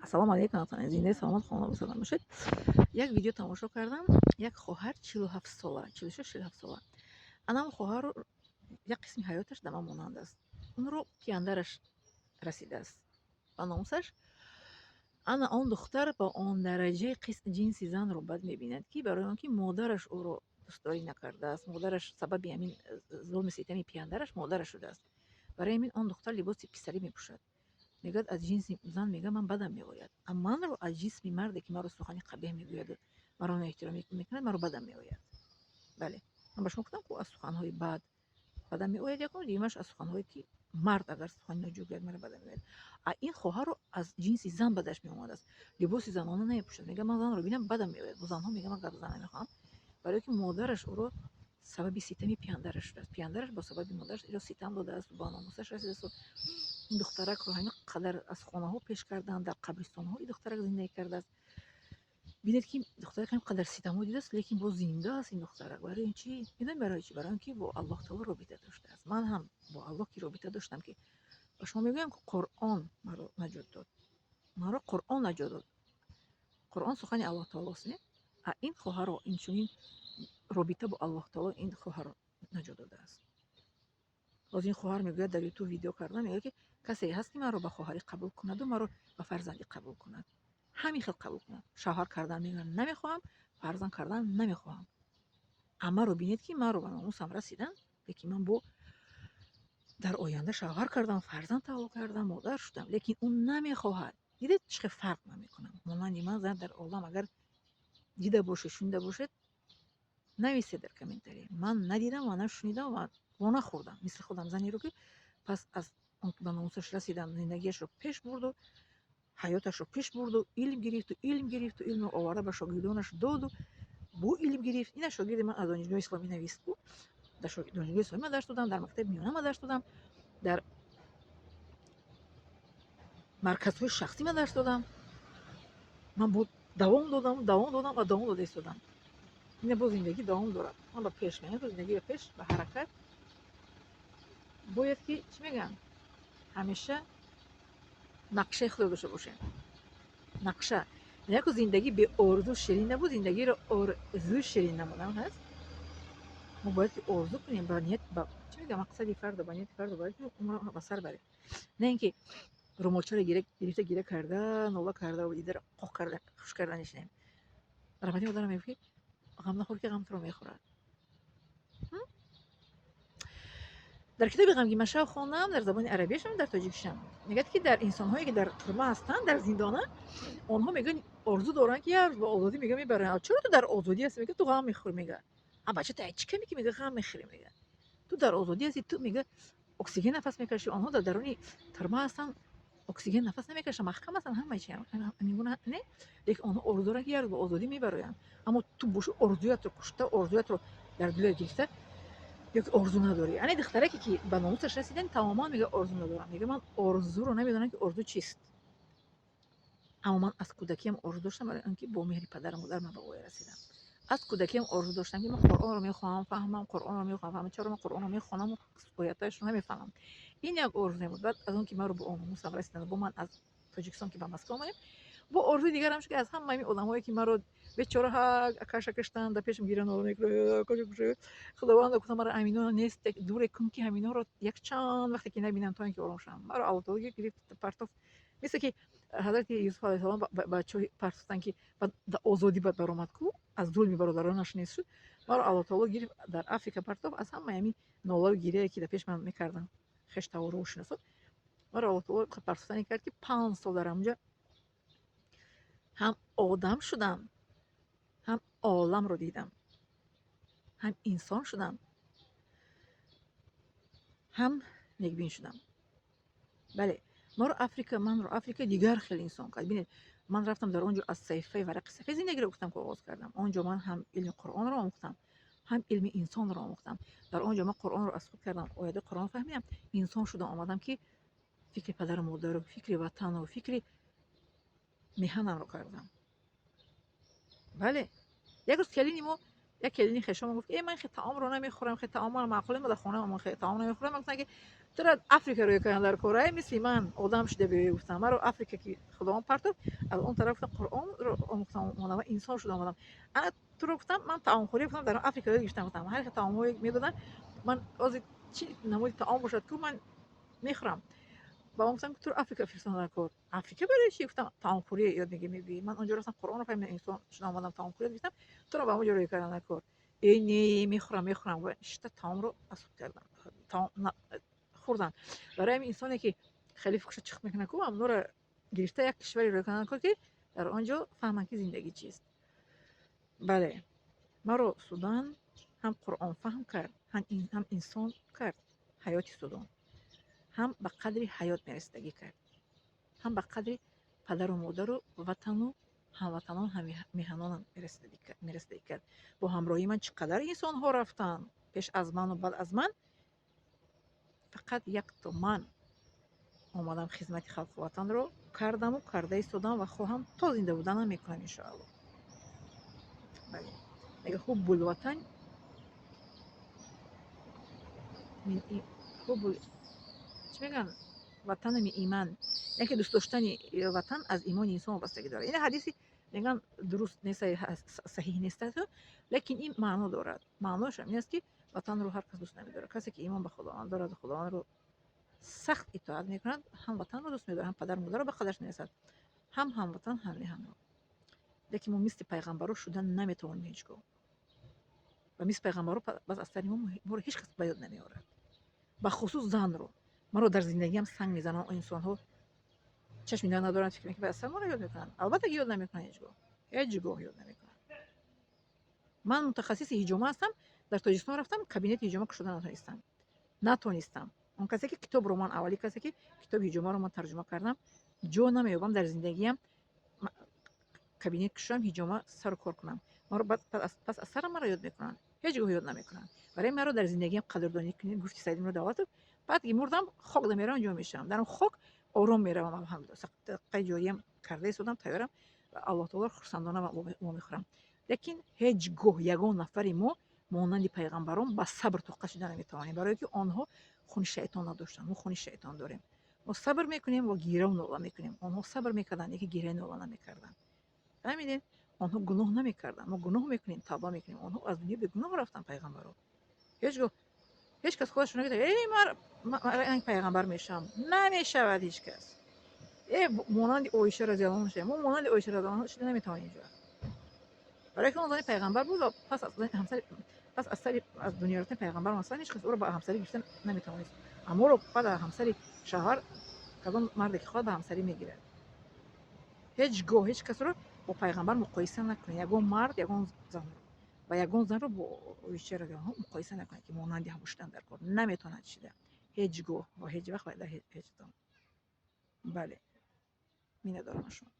Ассалому алайкум, зиндаи саломат, хонавода салом бошед. Як видео тамошо кардам. Як хоҳар 47 сола, 46, 47 сола. Анам хоҳарро як қисми ҳаёташ да ман монанд аст. Унро пияндараш расидааст ба номусаш. Ана он духтар ба он дараҷаи қисм ҷинси занро бад мебинад, ки барои он ки модараш ӯро дӯстдорӣ накардааст, модараш сабаби ҳамин зулми ситами пияндараш модараш шудааст. Барои ҳамин он духтар либоси писарӣ мепӯшад. Мегӯяд, аз ҷинси зан, мегӯяд, ман бадам меояд, а манро аз ҷисми марде, ки маро сухани қабеҳ мегӯяду маро ноэҳтиромӣ мекунад, маро бадам меояд. Бале, ман ба шумо гуфтам, ку аз суханҳои бад бадам меояд якум, дуюмаш аз суханҳое, ки мард агар сухани ноҷӯр гӯяд, маро бадам меояд. А ин хоҳарро аз ҷинси зан бадаш меомадааст, либоси занона намепӯшад. Мегӯяд, ман занро бинам, бадам меояд, бо занҳо, мегӯяд, ман гап зан намехоҳам, барое ки модараш ӯро сабаби ситами пияндараш шудааст. Пияндараш бо сабаби модараш иро ситам додааст, ба номусаш расидааст. Ин духтаракро ҳамин қадар аз хонаҳо пеш карданд, дар қабристонҳо ин духтарак зиндагӣ кардааст. Бинед, ки духтарак ҳамин қадар ситамҳо дидааст, лекин боз зинда аст ин духтарак. Барои ин чӣ? Медонед барои чӣ? Барои он ки бо Аллоҳ таоло робита доштааст. Ман ҳам бо Аллоҳ ки робита доштам, ки ба шумо мегӯям, ки Қуръон маро наҷот дод, маро Қуръон наҷот дод. Қуръон сухани Аллоҳ таолост, не? А ин хоҳарро инчунин робита бо Аллоҳ таоло ин хоҳарро наҷот додааст. Боз ин хоҳар мегӯяд, дар Ютуб видео карда мегӯяд, ки касе ҳаст, ки маро ба хоҳарӣ қабул кунаду маро ба фарзандӣ қабул кунад, ҳамин хел қабул кунад. Шавҳар кардан, мегӯяд, намехоҳам, фарзанд кардан намехоҳам. А маро бинед, ки маро ба номусам расиданд, лекин ман бо дар оянда шавҳар кардам, фарзанд таваллуд кардам, модар шудам, лекин ӯ намехоҳад. Дидед, чӣ хел фарқ ман мекунам? Монанди ман зан дар олам агар дида бошед, шунида бошед, нависед дар комментария. Ман надидам ва нашунидам ва вонахӯрдам мисли худам занеро, ки пас аз он ба номусаш расидан, зиндагиашро пеш бурду, ҳаёташро пеш бурду, илм гирифту, илм гирифту, илмро оварда ба шогирдонаш доду, бо илм гирифт. Ина шогирди ман аз Донишгоҳи исломӣ навист ку. Дар Донишгоҳи исломӣ ман дарс додам, дар мактаби миёна ман дарс додам, дар марказҳои шахсӣ ман дарс додам. Ман бо давом додам, давом додам ва давом дода истодам. Ина боз зиндагӣ давом дорад. Ман ба пеш меоям, зиндагӣ ба пеш, ба ҳаракат. Бояд ки, чӣ мегӯям, ҳамеша нақшаи худро дошта бошем, нақша. Яку зиндагӣ беорзу ширин набуд, зиндагиро орзу ширин намудам ҳаст. Мо бояд ки орзу кунем, ба ният, ба, чӣ мегӯям, мақсади фардо, ба нияти фардо бояд ки умрро ба сар барем, на ин ки румолчаро гирифта, гира карда, нола карда, дидаро қоқ карда, хуш карда нишинем. Раҳмати модарам мегуфт, ки ғам нахӯр, ки ғам туро мехӯрад. Дар китоби «Ғамгин машав» хондам, дар забони арабиашам, дар тоҷикишам. Мегӯяд, ки дар инсонҳое, ки дар тюрьма ҳастанд, дар зиндона, онҳо, мегӯянд, орзу доранд, ки як рӯз ба озодӣ, мега, мебаранд. Чаро ту дар озодӣ ҳастӣ, мега, ту ғам мехӯрӣ? Мега, а бача, ту чӣ каме, ки, мега, ғам мехӯрӣ? Мега, ту дар озодӣ ҳастӣ, ту, мега, оксиген нафас мекашӣ. Онҳо дар даруни тюрьма ҳастанд, оксиген нафас намекашанд, маҳкам ҳастанд, ҳама чи ҳамингуна, не? Лекин онҳо орзу доранд, ки як рӯз ба озодӣ мебароянд. Аммо ту боши, орзуятро кушта, орзуятро дар дилат гирифта ё ки орзу надорӣ. Ане духтараке, ки ба номусаш расидан, тамоман мега, орзу надорам. Мега, ман орзуро намедонам, ки орзу чист, аммо ман аз кӯдакиам орзу доштам, барои он ки бо меҳри падару модар ман ба воя расидам. Аз кӯдакиам орзу доштам, ки ман Қуръонро мехоҳам фаҳмам, Қуръонро мехоҳам фаҳмам. Чаро ман Қуръонро мехонаму оятҳояшро намефаҳмам? Ин як орзуе буд. Баъд аз он ки маро бо номусам расиданд, бо ман аз Тоҷикистон ки ба Москва омадем, бо орзуи дигарам шуд, ки аз ҳамаи ин одамҳое, ки маро бечора акаша киштанд, дар пешам гиря нола мекунанд, Худованда, гуфтам, маро ҳамино нест дуре кун, ки ҳаминоро якчанд вақте ки набинам, то ин ки ором шавам. Маро Аллоҳ таоло гирифт, партоф, мисле ки ҳазрати Юсуф алайҳиссалом ба чоҳи партофтанд, ки озодӣ бад баромад ку, аз зулми бародаронаш нест шуд. Маро Аллоҳ таоло гирифт, дар Африка партоф. Аз ҳамаи ҳамин нолаву гиряе, ки дар пеш ман мекарданд хештавору шиносо, маро Аллоҳ таоло партофтане кард, ки 5 сол дар ҳамонҷа ҳам одам шудам, ҳам оламро дидам, ҳам инсон шудам, ҳам некбин шудам. Бале, маро Африка, манро Африка дигар хеле инсон кард. Бинед, ман рафтам дар он ҷо, аз саҳифаи варақи сафед зиндагиро, гуфтам ки, оғоз кардам. Он ҷо ман ҳам илми Қуръонро омӯхтам, ҳам илми инсонро омӯхтам. Дар он ҷо ман Қуръонро аз худ кардам, оятҳои Қуръон фаҳмидам, инсон шудам, омадам, ки фикри падару модару, фикри ватану, фикри меҳанамро кардам. Бале, як рӯз калини мо Як келини хешома гуфт: «Э, ман хе таомро намехӯрам, хе таом ман маъқул, ма дар хонаам хе таом намехӯрам». Ман гуфтам, ки тура Африка рӯй кардам дар кора, мисли ман одам шуда биёӣ. Гуфтам, маро Африка ки Худованд партофт, аз он тараф, гуфтам, Қуръонро омӯхтам, омадам ва инсон шуда омадам. Ана туро, гуфтам, ман таомхӯрӣ, гуфтам, дар Африка ёд гирифтам. Гуфтам, ҳар хел таомҳое медоданд, ман ҳозир чӣ намуди таом бошад ку, ман мехӯрам. Ба он гуфтам, ки туро Африка фиристодам дар кор. Африка барои чӣ? Гуфтам, таомхӯрӣ ёд мегирӣ, мебиёӣ. Ман онҷо рафтам, Қуръонро фаҳмидам, инсон шуда омадам, таомхӯрӣ ёд гирифтам, туро ба онҷо рӯй кардам дар кор. Э, не, мехӯрам, мехӯрам. Шишта таомро аз худ кардам, таом хӯрдам. Барои ҳамин инсоне ки хеле фикрашо чихт мекунад ку, ҳамонро гирифта як кишваре рӯй кардам дар кор, ки дар он ҷо фаҳманд, ки зиндагӣ чист. Бале, маро Судан ҳам қуръонфаҳм кард, ҳам инсон кард, ҳаёти Судан, ҳам ба қадри ҳаёт мерасидагӣ кард, ҳам ба қадри падару модару ватану ҳамватанон, ҳаммиҳанонам мерасидагӣ кард. Бо ҳамроҳии ман чӣ қадар инсонҳо рафтанд пеш аз ману баъд аз ман, фақат якто ман омадам, хизмати халқу ватанро кардаму карда истодам ва хоҳам то зинда буданам мекунам, иншоалло. Бале, мега ҳуббулватан ҳуббул, чӣ мегӯянд, ватана мин иман, яке дӯст доштани ватан аз имони инсон вобастагӣ дорад. Ин ҳадиси мегӯянд дуруст нест, саҳиҳ нест, лекин ин маъно дорад. Маъноаш ин аст, ки ватанро ҳар кас дӯст намедорад. Касе ки имон ба Худованд дорад, Худовандро сахт итоат мекунад, ҳам ватанро дӯст медорад, ҳам падару модарро ба қадраш мерасад, ҳам ҳамватан, ҳам меҳанро. Лекин мо мисли пайғамбаро шуда наметавонем ҳеҷ гоҳ ва мисли пайғамбаро баъд аз сари мо моро ҳеҷ кас ба ёд намеорад, бахусус занро. Маро дар зиндагиам санг мезананд инсонҳо, чашми дар надоранд, фикр мекунанд, аз сар моро ёд мекунанд. Албатта ки ёд намекунанд, ҳеҷ гоҳ, ҳеҷ гоҳ ёд намекунанд. Ман мутахассиси ҳиҷома ҳастам. Дар Тоҷикистон рафтам, кабинети ҳиҷома кушода натонистам. Он касе ки китобро ман, аввали касе ки китоби ҳиҷомаро ман тарҷума кардам, ҷо намеёбам дар зиндагиам кабинет кушоям, ҳиҷома сару кор кунам. Маро пас аз сарам маро ёд мекунанд? Ҳеҷ гоҳ ёд намекунанд. Барои маро дар зиндагиам қадрдонӣ кунед, гуфти Саидмурод Давлатов. Баъд ки мурдам, хок да меравам, ҷо мешавам, дар он хок ором меравам. Алҳамдулилла, садақаи ҷориям карда истодам, тайёрам ва Аллоҳ таоло хурсандона вомехӯрам. Лекин ҳеҷ гоҳ ягон нафари мо монанди пайғамбарон ба сабр тоқат шуда наметавонем, барое ки онҳо хуни шайтон надоштанд, мо хуни шайтон дорем. Мо сабр мекунем ва гиряву нола мекунем. Онҳо сабр мекарданд, лекин гиряю нола намекарданд. Фаҳмидед? Онҳо гуноҳ намекарданд, мо гуноҳ мекунем, тавба мекунем. Онҳо аз дунё бегуноҳ рафтанд, пайғамбаро. Ҳеҷ гоҳ ҳеҷ кас худашро нагӯяд: «Эй, ман пайғамбар мешавам». Намешавад ҳеҷ кас. Э, монанди Оиша разиаллоҳу анҳа шавем. Мо монанди Оиша разиаллоҳу анҳа шуда наметавонем ҳеҷ вақт, барои ки он зани пайғамбар буд ва пас аз сари аз дунё рафтани пайғамбар, масалан, ҳеҷ кас ӯро ба ҳамсарӣ гирифта наметавонист. Аммо баъд аз ҳамсари шавҳар кадом марде ки хоҳад, ба ҳамсарӣ мегирад. Ҳеҷ гоҳ ҳеҷ касро бо пайғамбар муқоиса накунед, ягон мард ягон занро ва ягон занро бо Оиша разиаллоҳу анҳа муқоиса накунед, ки монанди ҳам шудан дар кор наметавонад шида ҳеҷ гоҳ ва ҳеҷ вақт ва дар ҳеҷ замон. Бале, миннатдорам аз шумо.